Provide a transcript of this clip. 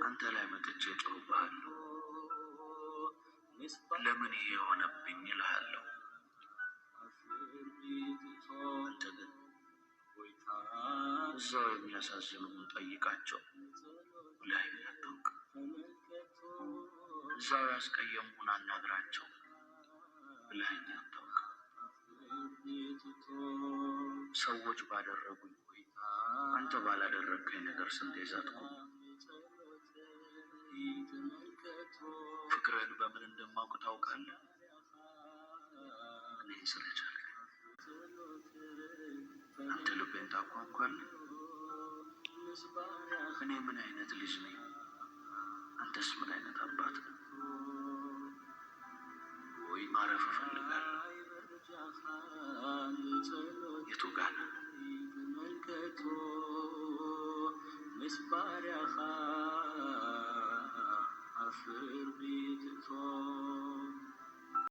አንተ ላይ መጥቼ እጮህብሃለሁ። ለምን ይሄ የሆነብኝ እልሃለሁ። አንተ ግን እዛው የሚያሳዝኑህን ጠይቃቸው ብለኸኝ አታውቅም። እዛው ያስቀየሙህን አናግራቸው ብለኸኝ አታውቅም። ሰዎች ባደረጉኝ አንተ ባላደረግከኝ ነገር ስንቴ ዛትኩ። ፍቅርህን በምን እንደማውቅ ታውቃለህ? እኔን ስለቻልክ አንተ ልቤን ታንኳኳለህ። እኔ ምን አይነት ልጅ ነኝ? አንተስ ምን አይነት አባት ነህ? ማረፍ እፈልጋለሁ። የቱ ጋር ነህ?